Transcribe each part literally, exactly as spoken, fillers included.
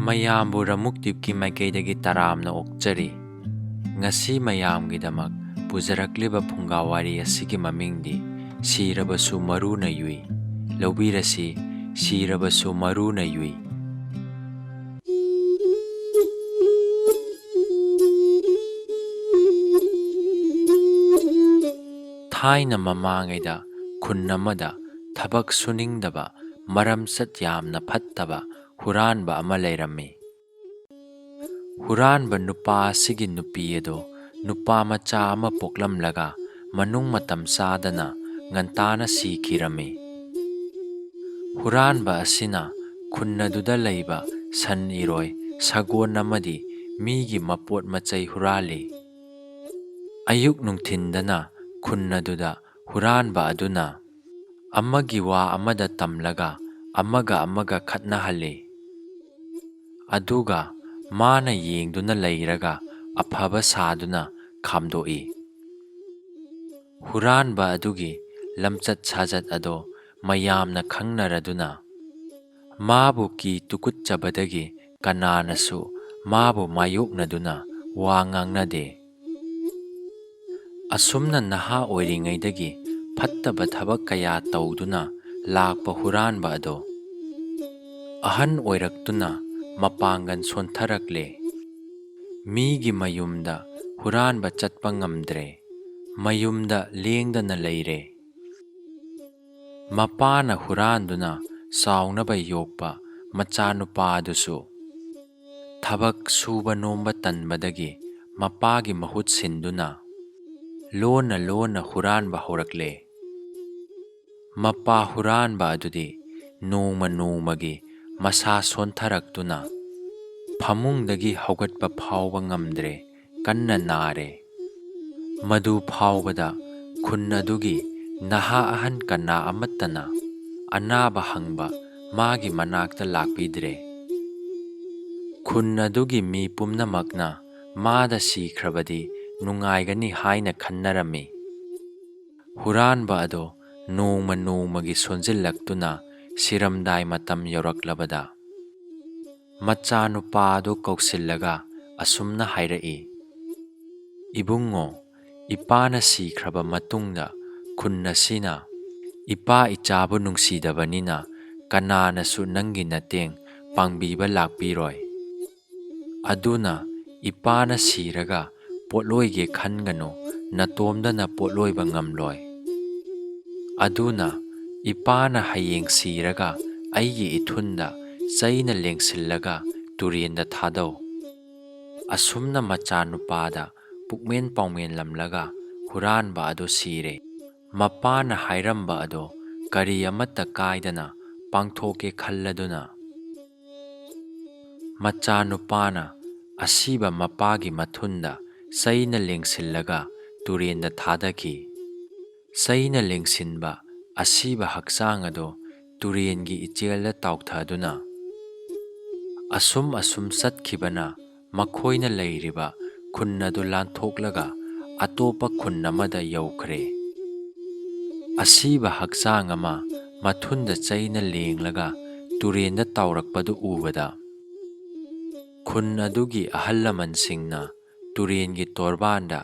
ꯃꯌꯥꯝꯕꯨ ꯔꯃꯨꯛꯗꯤꯞꯀꯤ ꯃꯥꯏꯀꯩꯗꯒꯤ ꯇꯔꯥꯝꯅ ꯑꯣꯛꯆꯔꯤ꯫ ꯉꯁꯤ ꯃꯌꯥꯝꯒꯤꯗꯃꯛ ꯄꯨꯖꯔꯛꯂꯤꯕ ꯐꯨꯡꯒꯥ ꯋꯥꯔꯤ ꯑꯁꯤꯒꯤ ꯃꯃꯤꯡꯗꯤ ꯁꯤꯔꯕꯁꯨ ꯃꯔꯨꯅ ꯌꯨꯏ꯫ ꯂꯧꯕꯤꯔꯁꯤ, ꯁꯤꯔꯕꯁꯨ ꯃꯔꯨꯅ ꯌꯨꯏ꯫ ꯊꯥꯏꯅ ꯃꯃꯥꯡꯉꯩꯗ ꯈꯨꯟ ꯑꯃꯗ ꯊꯕꯛ ꯁꯨꯅꯤꯡꯗꯕ, ꯃꯔꯝꯆꯠ ꯌꯥꯝꯅ ꯐꯠꯇꯕ ꯍꯨꯔꯥꯟꯕ ꯑꯃ ꯂꯩꯔꯝꯃꯤ꯫ ꯍꯨꯔꯥꯟꯕ ꯅꯨꯄꯥ ꯑꯁꯤꯒꯤ ꯅꯨꯄꯤ ꯑꯗꯣ ꯅꯨꯄꯥ ꯃꯆꯥ ꯑꯃ ꯄꯣꯛꯂꯝꯂꯒ ꯃꯅꯨꯡ ꯃꯇꯝ ꯆꯥꯗꯅ ꯉꯟꯇꯥꯅ ꯁꯤꯈꯤꯔꯝꯃꯤ꯫ ꯍꯨꯔꯥꯟꯕ ꯑꯁꯤꯅ ꯈꯨꯟ ꯑꯗꯨꯗ ꯂꯩꯕ ꯁꯟ, ꯏꯔꯣꯏ, ꯁꯒꯣꯜ ꯑꯃꯗꯤ ꯃꯤꯒꯤ ꯃꯄꯣꯠ ꯃꯆꯩ ꯍꯨꯔꯥꯜꯂꯤ꯫ ꯑꯌꯨꯛ ꯅꯨꯡꯊꯤꯟꯗꯅ ꯈꯨꯟ ꯑꯗꯨꯗ ꯍꯨꯔꯥꯟꯕ ꯑꯗꯨꯅ ꯑꯃꯒꯤ ꯋꯥ ꯑꯃꯗ ꯇꯝꯂꯒ ꯑꯃꯒ ꯑꯃꯒ ꯈꯠꯅꯍꯜꯂꯤ꯫ ꯑꯗꯨꯒ ꯃꯥꯅ ꯌꯦꯡꯗꯨꯅ ꯂꯩꯔꯒ ꯑꯐꯕ ꯁꯥꯗꯨꯅ ꯈꯥꯝꯗꯣꯛꯏ꯫ ꯍꯨꯔꯥꯟꯕ ꯑꯗꯨꯒꯤ ꯂꯝꯆꯠ ꯁꯥꯖꯠ ꯑꯗꯣ ꯃꯌꯥꯝꯅ ꯈꯪꯅꯔꯗꯨꯅ ꯃꯥꯕꯨ ꯀꯤ ꯇꯨꯀꯨꯠꯆꯕꯗꯒꯤ ꯀꯅꯥꯅꯁꯨ ꯃꯥꯕꯨ ꯃꯥꯌꯣꯛꯅꯗꯨꯅ ꯋꯥ ꯉꯥꯡꯅꯗꯦ꯫ ꯑꯁꯨꯝꯅ ꯅꯍꯥ ꯑꯣꯏꯔꯤꯉꯩꯗꯒꯤ ꯐꯠꯇꯕ ꯊꯕꯛ ꯀꯌꯥ ꯇꯧꯗꯨꯅ ꯂꯥꯛꯄ ꯍꯨꯔꯥꯟꯕ ꯑꯗꯣ ꯑꯍꯟ ꯑꯣꯏꯔꯛꯇꯨꯅ ꯃꯄꯥꯡꯒꯜ ꯁꯣꯟꯊꯔꯛꯂꯦ꯫ ꯃꯤꯒꯤ ꯃꯌꯨꯝꯗ ꯍꯨꯔꯥꯟꯕ ꯆꯠꯄ ꯉꯝꯗ꯭ꯔꯦ꯫ ꯃꯌꯨꯝꯗ ꯂꯦꯡꯗꯅ ꯂꯩꯔꯦ꯫ ꯃꯄꯥꯅ ꯍꯨꯔꯥꯟꯗꯨꯅ ꯆꯥꯎꯅꯕ ꯌꯣꯛꯄ ꯃꯆꯥꯅꯨꯄꯥꯗꯨꯁꯨ ꯊꯕꯛ ꯁꯨꯕ ꯅꯣꯝꯕ ꯇꯟꯕꯗꯒꯤ ꯃꯄꯥꯒꯤ ꯃꯍꯨꯠ ꯁꯤꯟꯗꯨꯅ ꯂꯣꯟꯅ ꯂꯣꯟꯅ ꯍꯨꯔꯥꯟꯕ ꯍꯧꯔꯛꯂꯦ꯫ ꯃꯄꯥ ꯍꯨꯔꯥꯟꯕ ꯑꯗꯨꯗꯤ ꯅꯣꯡꯃ ꯅꯣꯡꯃꯒꯤ ꯃꯁꯥ ꯁꯣꯟꯊꯔꯛꯇꯨꯅ ꯐꯃꯨꯡꯗꯒꯤ ꯍꯧꯒꯠꯄ ꯐꯥꯎꯕ ꯉꯝꯗ꯭ꯔꯦ, ꯀꯟꯅ ꯅꯥꯔꯦ꯫ ꯃꯗꯨ ꯐꯥꯎꯕꯗ ꯈꯨꯟ ꯑꯗꯨꯒꯤ ꯅꯍꯥ ꯑꯍꯟ ꯀꯅꯥ ꯑꯃꯠꯇꯅ ꯑꯅꯥꯕ ꯍꯪꯕ ꯃꯥꯒꯤ ꯃꯅꯥꯛꯇ ꯂꯥꯛꯄꯤꯗ꯭ꯔꯦ꯫ ꯈꯨꯟ ꯑꯗꯨꯒꯤ ꯃꯤ ꯄꯨꯝꯅꯃꯛꯅ ꯃꯥꯗ ꯁꯤꯈ꯭ꯔꯕꯗꯤ ꯅꯨꯡꯉꯥꯏꯒꯅꯤ ꯍꯥꯏꯅ ꯈꯟꯅꯔꯝꯃꯤ꯫ ꯍꯨꯔꯥꯟꯕ ꯑꯗꯣ ꯅꯣꯡꯃ ꯅꯣꯡꯃꯒꯤ ꯁꯣꯟꯖꯤꯜꯂꯛꯇꯨꯅ ꯁꯤꯔꯝꯗꯥꯏ ꯃꯇꯝ ꯌꯧꯔꯛꯂꯕꯗ ꯃꯆꯥꯅꯨꯄꯥ ꯑꯗꯨ ꯀꯧꯁꯤꯜꯂꯒ ꯑꯁꯨꯝꯅ ꯍꯥꯏꯔꯛꯏ, "ꯏꯕꯨꯡꯉꯣ, ꯏꯄꯥꯅ ꯁꯤꯈ꯭ꯔꯕ ꯃꯇꯨꯡꯗ ꯈꯨꯟ ꯑꯁꯤꯅ ꯏꯄꯥ ꯏꯆꯥꯕꯨ ꯅꯨꯡꯁꯤꯗꯕꯅꯤꯅ ꯀꯅꯥꯅꯁꯨ ꯅꯪꯒꯤ ꯃꯇꯦꯡ ꯄꯥꯡꯕꯤꯕ ꯂꯥꯛꯄꯤꯔꯣꯏ꯫ ꯑꯗꯨꯅ ꯏꯄꯥꯅ ꯁꯤꯔꯒ ꯄꯣꯠꯂꯣꯏꯒꯦ ꯈꯟꯒꯅꯨ, ꯅꯇꯣꯝꯗꯅ ꯄꯣꯠꯂꯣꯏꯕ ꯉꯝꯂꯣꯏ꯫ ꯑꯗꯨꯅ ꯏꯄꯥꯅ ꯍꯌꯦꯡ ꯁꯤꯔꯒ ꯑꯩꯒꯤ ꯏꯊꯨꯟꯗ ꯆꯩꯅ ꯂꯦꯡꯁꯤꯜꯂꯒ ꯇꯨꯔꯦꯟꯗ ꯊꯥꯗꯧ꯫" ꯑꯁꯨꯝꯅ ꯃꯆꯥꯅꯨꯄꯥꯗ ꯄꯨꯛꯃꯦꯟ ꯄꯥꯎꯃꯦꯟꯂꯝꯂꯒ ꯍꯨꯔꯥꯟꯕ ꯑꯗꯨ ꯁꯤꯔꯦ꯫ ꯃꯄꯥꯅ ꯍꯥꯏꯔꯝꯕ ꯑꯗꯨ ꯀꯔꯤ ꯑꯃꯠꯇ ꯀꯥꯏꯗꯅ ꯄꯥꯡꯊꯣꯛꯀꯦ ꯈꯜꯂꯗꯨꯅ, ꯃꯆꯥꯅꯨꯄꯥꯅ ꯑꯁꯤꯕ ꯃꯄꯥꯒꯤ ꯃꯊꯨꯟꯗ ꯆꯩꯅ ꯂꯦꯡꯁꯤꯜꯂꯒ ꯇꯨꯔꯦꯟꯗ ꯊꯥꯗꯈꯤ꯫ ꯆꯩꯅ ꯂꯦꯡꯁꯤꯟꯕ ꯑꯁꯤꯕ ꯍꯛꯆꯥꯡ ꯑꯗꯨ ꯇꯨꯔꯦꯟꯒꯤ ꯏꯆꯦꯜꯗ ꯇꯥꯎꯊꯗꯨꯅ, ꯑꯁꯨꯝ ꯑꯁꯨꯝ ꯆꯠꯈꯤꯕꯅ ꯃꯈꯣꯏꯅ ꯂꯩꯔꯤꯕ ꯈꯨꯟ ꯑꯗꯨ ꯂꯥꯟꯊꯣꯛꯂꯒ ꯑꯇꯣꯞꯄ ꯈꯨꯟ ꯑꯃꯗ ꯌꯧꯈ꯭ꯔꯦ꯫ ꯑꯁꯤꯕ ꯍꯛꯆꯥꯡ ꯑꯃ ꯃꯊꯨꯟꯗ ꯆꯩꯅ ꯂꯦꯡꯂꯒ ꯇꯨꯔꯦꯟꯗ ꯇꯥꯎꯔꯛꯄꯗꯨ ꯎꯕꯗ, ꯈꯨꯟ ꯑꯗꯨꯒꯤ ꯑꯍꯜ ꯂꯃꯟꯁꯤꯡꯅ ꯇꯨꯔꯦꯟꯒꯤ ꯇꯣꯔꯕꯥꯟꯗ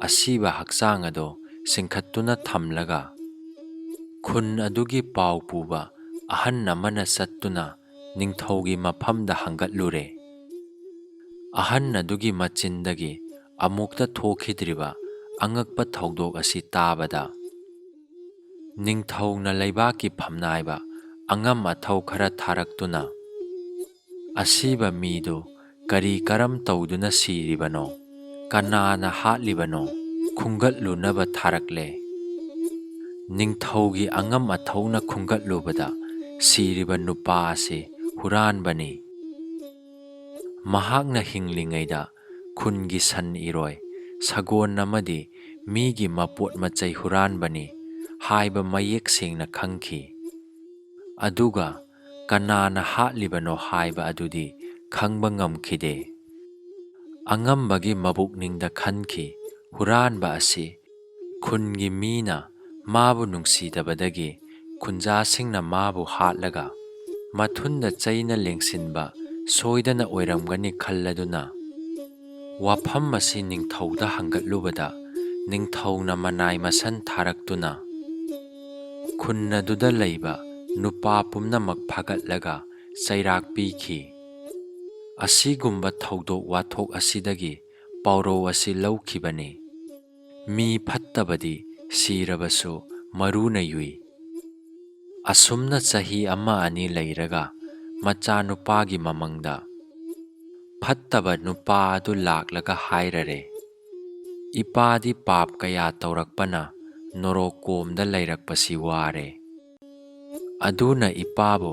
ꯑꯁꯤꯕ ꯍꯛꯆꯥꯡ ꯑꯗꯨ ꯆꯤꯡꯈꯠꯇꯨꯅ ꯊꯝꯂꯒ, ꯈꯨꯟ ꯑꯗꯨꯒꯤ ꯄꯥꯎ ꯄꯨꯕ ꯑꯍꯟ ꯑꯃꯅ ꯆꯠꯇꯨꯅ ꯅꯤꯡꯊꯧꯒꯤ ꯃꯐꯝꯗ ꯍꯪꯒꯠꯂꯨꯔꯦ꯫ ꯑꯍꯟ ꯑꯗꯨꯒꯤ ꯃꯆꯤꯟꯗꯒꯤ ꯑꯃꯨꯛꯇ ꯊꯣꯛꯈꯤꯗ꯭ꯔꯤꯕ ꯑꯉꯛꯄ ꯊꯧꯗꯣꯛ ꯑꯁꯤ ꯇꯥꯕꯗ, ꯅꯤꯡꯊꯧꯅ ꯂꯩꯕꯥꯛꯀꯤ ꯐꯝꯅꯥꯏꯕ ꯑꯉꯝ ꯑꯊꯧ ꯈꯔ ꯊꯥꯔꯛꯇꯨꯅ, ꯑꯁꯤꯕ ꯃꯤꯗꯨ ꯀꯔꯤ ꯀꯔꯝ ꯇꯧꯗꯨꯅ ꯁꯤꯔꯤꯕꯅꯣ, ꯀꯅꯥꯅ ꯍꯥꯠꯂꯤꯕꯅꯣ ꯈꯨꯝꯒꯠꯂꯨꯅꯕ ꯊꯥꯔꯛꯂꯦ꯫ ꯅꯤꯡꯊꯧꯒꯤ ꯑꯉꯝ ꯑꯊꯧꯅ ꯈꯨꯝꯒꯠꯂꯨꯕꯗ, ꯁꯤꯔꯤꯕ ꯅꯨꯄꯥ ꯑꯁꯤ ꯍꯨꯔꯥꯟꯕꯅꯤ꯫ ꯃꯍꯥꯛꯅ ꯍꯤꯡꯂꯤꯉꯩꯗ ꯈꯨꯟꯒꯤ ꯁꯟ ꯏꯔꯣꯏ, ꯁꯒꯣꯜ ꯑꯃꯗꯤ ꯃꯤꯒꯤ ꯃꯄꯣꯠ ꯃꯆꯩ ꯍꯨꯔꯥꯟꯕꯅꯤ ꯍꯥꯏꯕ ꯃꯌꯦꯛ ꯁꯦꯡꯅ ꯈꯪꯈꯤ꯫ ꯑꯗꯨꯒ ꯀꯅꯥꯅ ꯍꯥꯠꯂꯤꯕꯅꯣ ꯍꯥꯏꯕ ꯑꯗꯨꯗꯤ ꯈꯪꯕ ꯉꯝꯈꯤꯗꯦ꯫ ꯑꯉꯝꯕꯒꯤ ꯃꯕꯨꯛꯅꯤꯡꯗ ꯈꯟꯈꯤ, ꯍꯨꯔꯥꯟꯕ ꯑꯁꯤ ꯈꯨꯟꯒꯤ ꯃꯤꯅ ꯃꯥꯕꯨ ꯅꯨꯡꯁꯤꯗꯕꯗꯒꯤ ꯈꯨꯟꯖꯥꯁꯤꯡꯅ ꯃꯥꯕꯨ ꯍꯥꯠꯂꯒ ꯃꯊꯨꯟꯗ ꯆꯩꯅ ꯂꯦꯡꯁꯤꯟꯕ ꯁꯣꯏꯗꯅ ꯑꯣꯏꯔꯝꯒꯅꯤ ꯈꯜꯂꯗꯨꯅ, ꯋꯥꯐꯝ ꯑꯁꯤ ꯅꯤꯡꯊꯧꯗ ꯍꯪꯒꯠꯂꯨꯕꯗ, ꯅꯤꯡꯊꯧꯅ ꯃꯅꯥꯏ ꯃꯁꯟ ꯊꯥꯔꯛꯇꯨꯅ ꯈꯨꯟ ꯑꯗꯨꯗ ꯂꯩꯕ ꯅꯨꯄꯥ ꯄꯨꯝꯅꯃꯛ ꯐꯥꯒꯠꯂꯒ ꯆꯩꯔꯥꯛ ꯄꯤꯈꯤ꯫ ꯑꯁꯤꯒꯨꯝꯕ ꯊꯧꯗꯣꯛ ꯋꯥꯊꯣꯛ ꯑꯁꯤꯗꯒꯤ ꯄꯥꯎꯔꯧ ꯑꯁꯤ ꯂꯧꯈꯤꯕꯅꯤ, "ꯃꯤ ꯐꯠꯇꯕꯗꯤ ꯁꯤꯔꯕꯁꯨ ꯃꯔꯨꯅ ꯌꯨꯏ"꯫ ꯑꯁꯨꯝꯅ ꯆꯍꯤ ꯑꯃ ꯑꯅꯤ ꯂꯩꯔꯒ ꯃꯆꯥꯅꯨꯄꯥꯒꯤ ꯃꯃꯪꯗ ꯐꯠꯇꯕ ꯅꯨꯄꯥ ꯑꯗꯨ ꯂꯥꯛꯂꯒ ꯍꯥꯏꯔꯔꯦ, "ꯏꯄꯥꯗꯤ ꯄꯥꯞ ꯀꯌꯥ ꯇꯧꯔꯛꯄꯅ ꯅꯣꯔꯣꯛ ꯀꯣꯝꯗ ꯂꯩꯔꯛꯄꯁꯤ ꯋꯥꯔꯦ꯫ ꯑꯗꯨꯅ ꯏꯄꯥꯕꯨ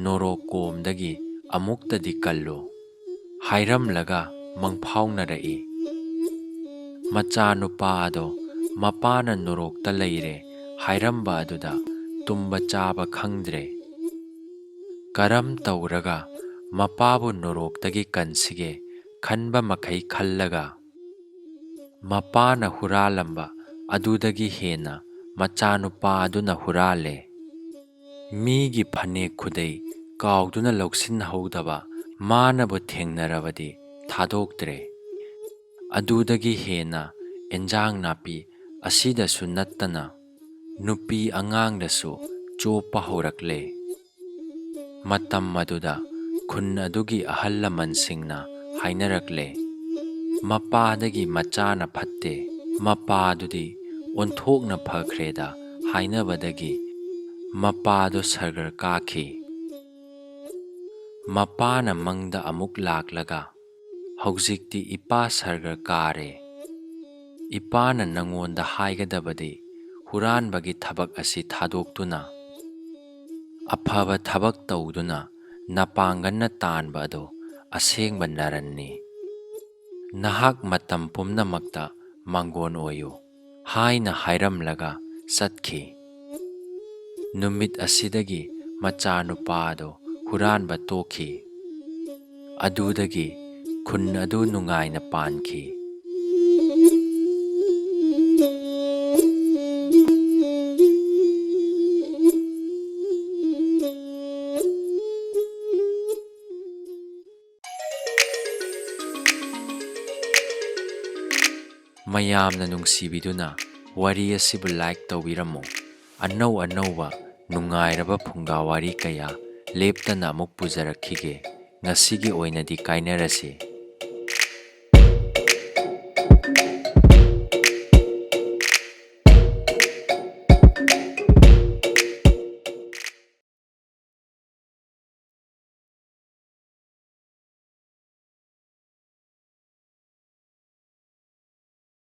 ꯅꯣꯔꯣꯛ ꯀꯣꯝꯗꯒꯤ ꯑꯃꯨꯛꯇꯗꯤ ꯀꯜꯂꯨ" ꯍꯥꯏꯔꯝꯂꯒ ꯃꯪꯐꯥꯎꯅꯔꯛꯏ꯫ ꯃꯆꯥꯅꯨꯄꯥ ꯑꯗꯣ ꯃꯄꯥꯅ ꯅꯣꯔꯣꯛꯇ ꯂꯩꯔꯦ ꯍꯥꯏꯔꯝꯕ ꯑꯗꯨꯗ ꯇꯨꯝꯕ ꯆꯥꯕ ꯈꯪꯗ꯭ꯔꯦ꯫ ꯀꯔꯝ ꯇꯧꯔꯒ ꯃꯄꯥꯕꯨ ꯅꯣꯔꯣꯛꯇꯒꯤ ꯀꯟꯁꯤꯒꯦ ꯈꯟꯕ ꯃꯈꯩ ꯈꯜꯂꯒ, ꯃꯄꯥꯅ ꯍꯨꯔꯥꯜꯂꯝꯕ ꯑꯗꯨꯗꯒꯤ ꯍꯦꯟꯅ ꯃꯆꯥꯅꯨꯄꯥ ꯑꯗꯨꯅ ꯍꯨꯔꯥꯜꯂꯦ꯫ ꯃꯤꯒꯤ ꯐꯅꯦꯛ ꯈꯨꯗꯩ ꯀꯥꯎꯗꯨꯅ ꯂꯧꯁꯤꯟꯍꯧꯗꯕ ꯃꯥꯅꯕꯨ ꯊꯦꯡꯅꯔꯕꯗꯤ ꯊꯥꯗꯣꯛꯇ꯭ꯔꯦ꯫ ꯑꯗꯨꯗꯒꯤ ꯍꯦꯟꯅ ꯑꯦꯟꯖꯥꯡ ꯅꯥꯄꯤ ꯑꯁꯤꯗꯁꯨ ꯅꯠꯇꯅ ꯅꯨꯄꯤ ꯑꯉꯥꯡꯗꯁꯨ ꯆꯣꯞꯄ ꯍꯧꯔꯛꯂꯦ꯫ ꯃꯇꯝ ꯑꯗꯨꯗ ꯈꯨꯟ ꯑꯗꯨꯒꯤ ꯑꯍꯜ ꯂꯃꯟꯁꯤꯡꯅ ꯍꯥꯏꯅꯔꯛꯂꯦ, "ꯃꯄꯥꯗꯒꯤ ꯃꯆꯥꯅ ꯐꯠꯇꯦ, ꯃꯄꯥꯗꯨꯗꯤ ꯑꯣꯟꯊꯣꯛꯅ ꯐꯈ꯭ꯔꯦꯗ" ꯍꯥꯏꯅꯕꯗꯒꯤ ꯃꯄꯥꯗꯨ ꯁꯔꯒꯔ ꯀꯥꯈꯤ꯫ ꯃꯄꯥꯅ ꯃꯪꯗ ꯑꯃꯨꯛ ꯂꯥꯛꯂꯒ, "ꯍꯧꯖꯤꯛꯇꯤ ꯏꯄꯥ ꯁꯔꯒꯔ ꯀꯥꯔꯦ꯫ ꯏꯄꯥꯅ ꯅꯉꯣꯟꯗ ꯍꯥꯏꯒꯗꯕꯗꯤ ꯍꯨꯔꯥꯟꯕꯒꯤ ꯊꯕꯛ ꯑꯁꯤ ꯊꯥꯗꯣꯛꯇꯨꯅ ꯑꯐꯕ ꯊꯕꯛ ꯇꯧꯗꯨꯅ ꯅꯄꯥꯡꯒꯜꯅ ꯇꯥꯟꯕ ꯑꯗꯨ ꯑꯁꯦꯡꯕ ꯅꯔꯟꯅꯤ꯫ ꯅꯍꯥꯛ ꯃꯇꯝ ꯄꯨꯝꯅꯃꯛꯇ ꯃꯥꯡꯒꯣꯟ ꯑꯣꯏꯌꯨ" ꯍꯥꯏꯅ ꯍꯥꯏꯔꯝꯂꯒ ꯆꯠꯈꯤ꯫ ꯅꯨꯃꯤꯠ ꯑꯁꯤꯗꯒꯤ ꯃꯆꯥꯅꯨꯄꯥ ꯑꯗꯨ ꯍꯨꯔꯥꯟꯕ ꯇꯣꯛꯈꯤ꯫ ꯑꯗꯨꯗꯒꯤ ꯈꯨꯟ ꯑꯗꯨ ꯅꯨꯡꯉꯥꯏꯅ ꯄꯥꯟꯈꯤ꯫ ꯃꯌꯥꯝꯅ ꯅꯨꯡꯁꯤꯕꯤꯗꯨꯅ ꯋꯥꯔꯤ ꯑꯁꯤꯕꯨ like ꯇꯧꯕꯤꯔꯝꯃꯨ꯫ ꯑꯅꯧ ꯑꯅꯧꯕ ꯅꯨꯡꯉꯥꯏꯔꯕ ꯐꯨꯡꯒꯥ ꯋꯥꯔꯤ ꯀꯌꯥ ꯂꯦꯞꯇꯅ ꯑꯃꯨꯛ ꯄꯨꯖꯔꯛꯈꯤꯒꯦ꯫ ꯉꯁꯤꯒꯤ ꯑꯣꯏꯅꯗꯤ ꯀꯥꯏꯅꯔꯁꯤ꯫